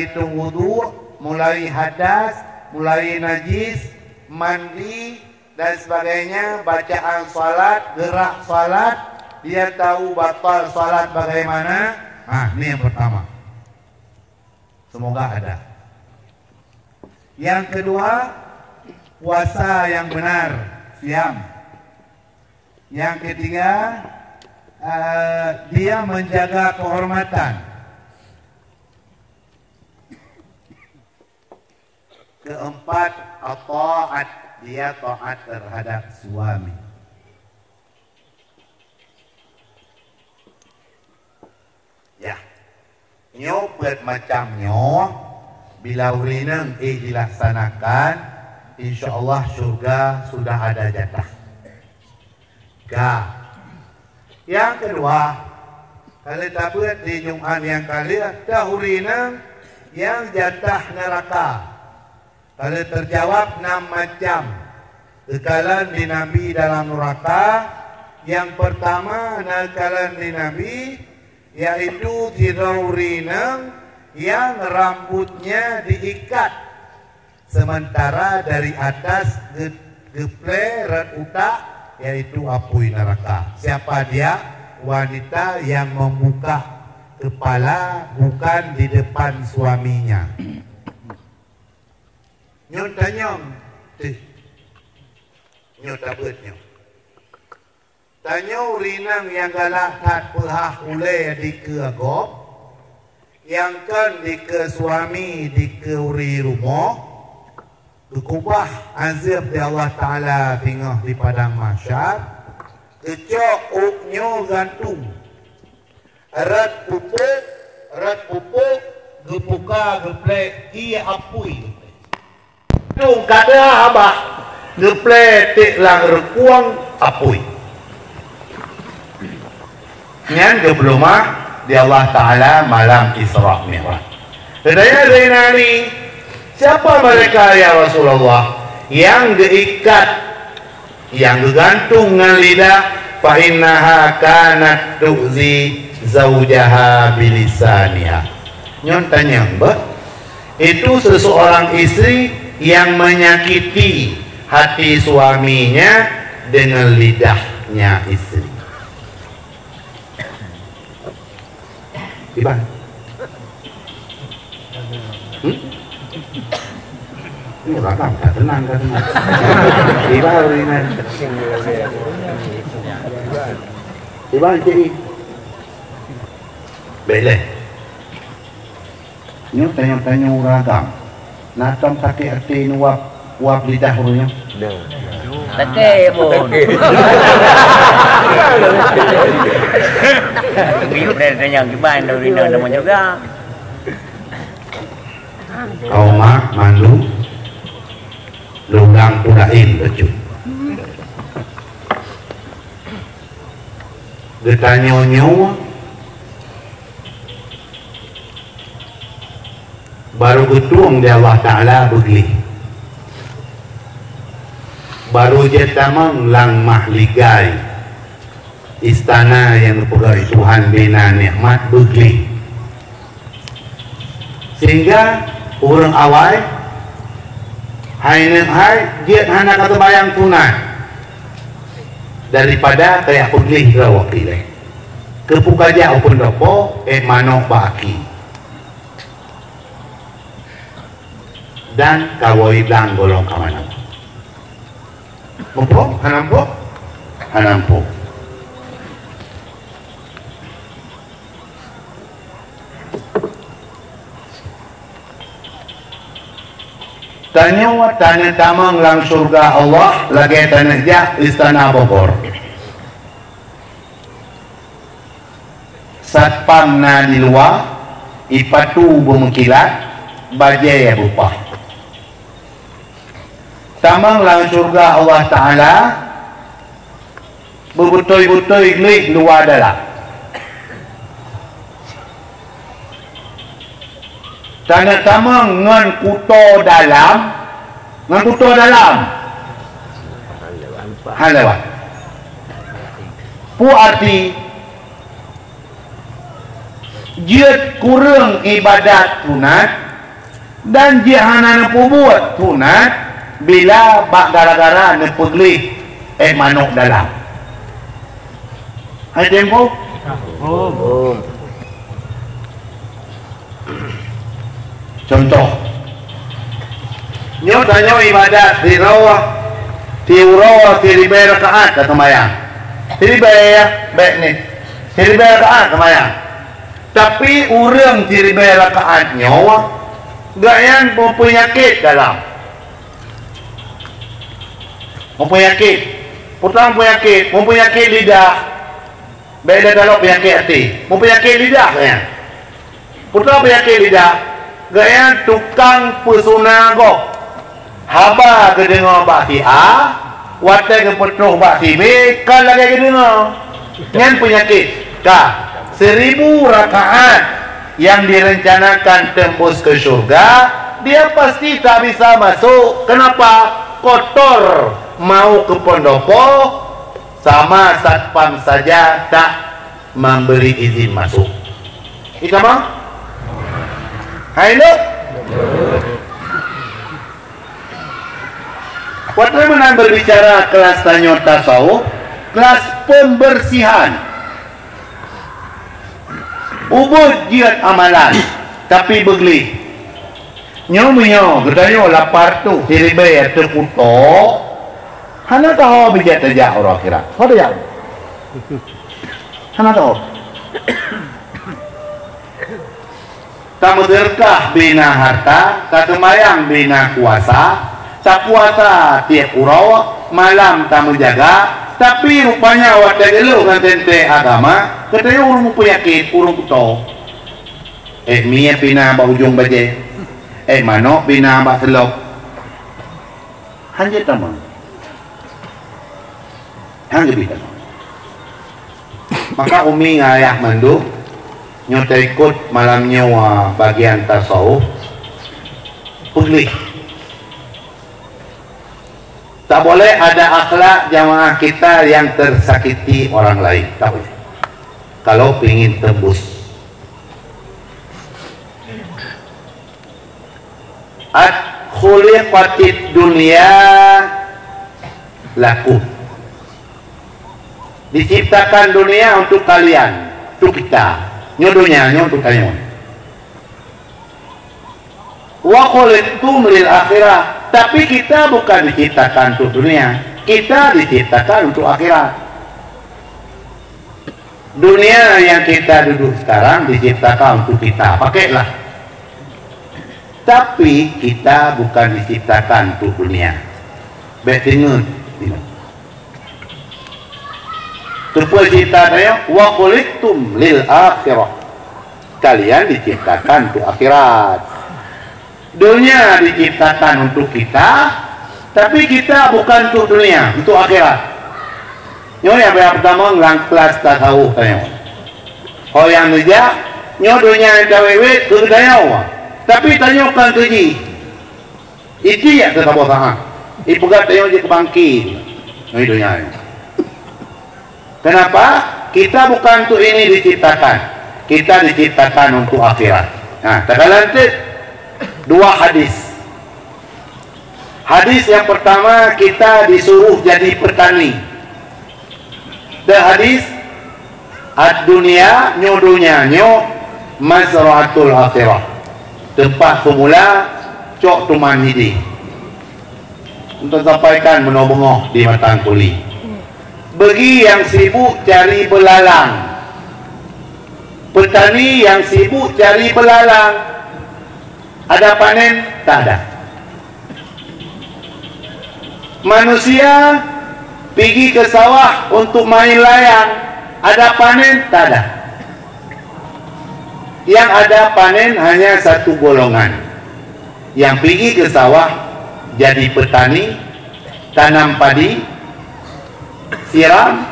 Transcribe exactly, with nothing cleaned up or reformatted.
Itu wudu, mulai hadas, mulai najis, mandi, dan sebagainya, bacaan salat, gerak salat, dia tahu batal salat bagaimana. Ah, ini yang pertama. Semoga ada. Yang kedua, puasa yang benar, siam. Yang ketiga, eh, dia menjaga kehormatan. Keempat, taat, dia taat terhadap suami. Ya. Nyoe peuet macam nyoe, bila ureueng inong ék dilaksanakan, insya Allah syurga sudah ada jatah. Ka. Nyang keudua, ka lheueh tabeuet di Jumat nyang ka lheueh, teuh ureueng inong nyang jatah neuraka. Ka lheueh teujawab nam macam geukalon di Nabi dalam nuraka. Nyang peurtama na geukalon di Nabi, yaitu sidroe ureueng inong nyang rambutnya diikat, sementara dari atas ge-, geuplè rot utak, yaitu apui neraka. Siapa dia? Wanita yang membuka kepala bukan di depan suaminya. Nyoe tanyong teuh. Nyoe tabeuet nyoe. Tanyoe ureueng inong nyang galak that peuhah ulèe dikeue gob, nyang kon dikeue suami, dikeue ureueng rumoh, geukubah azeueb di Allah Taala singoh di padang mahsyar, geucok ôk nyoe gantung. Rot pupuk, rot pupuk, geupuka geuplè ié apui. Tung kada abah geuplè tiek lam reukueng apui. Nyan geupeulumah di Allah Taala malam Isra Mi'raj. Geutanya Zainal Ali, "Siapa mereka, ya Rasulullah, yang geuikat, nyang geugantung ngon lidah?" "Fa innaha kanat tu'zi zaujaha bilisaniha." Nyoe tanyong beuh. Itu seseorang istri yang menyakiti hati suaminya dengan lidahnya istri. Iban. Hmm? Ini orang tak tenang, tak tenang. Iban, Iban. Iban, cik. Baiklah. Nyoe tanyong-tanyong ureueng agam. Na tom sakét até neuwab, wab lidah ureueng nyoe? Sakét pun. Miyup dari tanyong kiban dari na teman juga. Kau mak mandu lubang pulain bacut. Geutanyoe nyoe barô geutueng di Allah Taala beugleh. Barô jeuet tamong lam mahligai istana nyang geupeugah Tuhan bina nikmat beugleh. Sehingga ureueng awai hai neuk hai jeuet hana ka teubayang sunat daripada kajak peugleh droe wakilée. Keupeue kajak u peunopo, ék manok bak aki. Dan kawoe blang golom ka manok. Muphom? Hana muphom? Hana muphom. Tanyoe taneuk tamong lam syeuruga Allah lagée taneuk jak istana Bogor. Satpam na di luwa, ipatu beumeukilat, bajée beupah. Tamong lam syeuruga Allah Taala, beubeutôi-beutôi gleh luwa dalam. Taneuk tamong ngon kuto dalam, ngon kuto dalam. Hana lewat. Peue arti? Jeuet kureueng ibadat sunat, Dan jih hana neupeubuet sunat bila bak gara-gara neupeugleh ék manok dalam. Hai tempo? Contoh, nyoe tanyoe ibadat di rawah, di uroe siribée rakaat ka seumayang. Siribée, ya, bék ni. Siribée rakaat seumayang. Tapi ureuëng siribée rakaat nyoe, gobnyan meupeunyakét dalam. Meupeunyakét. Peue meupeue peunyakét? Meupeunyakét lidah. Bék lé taloe peunyakét até. Meupeunyakét lidah nyan. Peue meupeue peunyakét lidah? Gobnyan tukang peusuna gob. Haba geudeungoe bak si A, watée geupeutrok bak si B, kon lagée geudeungoe. Nyan peunyakét. Ka, seribu rakaat yang direncanakan tembus ke syurga, dia pasti tak bisa masuk. Kenapa? Kotor, mau ke pendopo, sama satpam saja tak memberi izin masuk. Itu apa? Hai, lo. Watée meunan berbicara kelas tanyoe tasawuf, kelas pembersihan. Ubeuet jeuet amalan, tapi beugleh. Nyoe meunyoe geutanyoe lapar tu, siribée ateueh kuto, hana taho bijéh tajak uroe akhirat. Ho tajak? Hana taho. Tameuseudeukah bina harta, taseumayang bina kuasa, tapuasa tieb uroe, malam tameujaga, tapi rupanya watée geulheueh ngon teuntée agama, geutanyoe ureuëng meupeunyakét, ureuëng kuto. Ék mie pina bak ujong bajée, ék manok pina bak seulok. Hanjeuet tamong. Hana geubri tamong. Maka umi ngon ayah mandum, nyoe taikot malam nyoe bagian tasawuf, peugleh. Tak boleh ada akhlak jamaah kita yang tersakiti orang lain. Tak boleh. Kalau pingin tembus. At khuliqatid dunya lakum. Diciptakan dunia untuk kalian, untuk kita. Nyoe dunia, nyoe untuk tanyoe. Wa khuliqtum lil akhirah. Tapi kita bukan diciptakan untuk dunia. Kita diciptakan untuk akhirat. Dunia yang kita duduk sekarang diciptakan untuk kita. Pakailah. Tapi kita bukan diciptakan untuk dunia. Bék teungeut. Teupeue cita tanyoe, wa khuliqtum lil akhirah. Kalian diciptakan untuk akhirat. Dunia diciptakan untuk kita, tapi kita bukan untuk dunia, untuk akhirat. Nyoe nyang payah peutama lam kelas tasawuf tanyoe. Ho nyang neujak, nyoe donya nyang tawét-wét keu geutanyoe, tapi tanyoe kon keu jih. Itiek teusaboh saát, ipeugah tanyoe jeuet keu bangke. Nyoe donya nyoe. Kenapa? Kita bukan untuk ini diciptakan. Kita diciptakan untuk akhirat. Nah, takalon teuk dua hadis. Hadis yang pertama, kita disuruh jadi petani. Dan hadis, "Ad-dunya, nyoe donya nyoe, mazra'atul akhirah." Tempat semula cok tuman hidéh. Untuk sampaikan meunoe beungoh di Matang Kuli. Bagi yang sibuk cari belalang. Petani yang sibuk cari belalang. Ada panen? Tak ada. Manusia pigi ke sawah untuk main layang. Ada panen? Tak ada. Yang ada panen hanya satu golongan. Yang pigi ke sawah jadi petani, tanam padi, siram,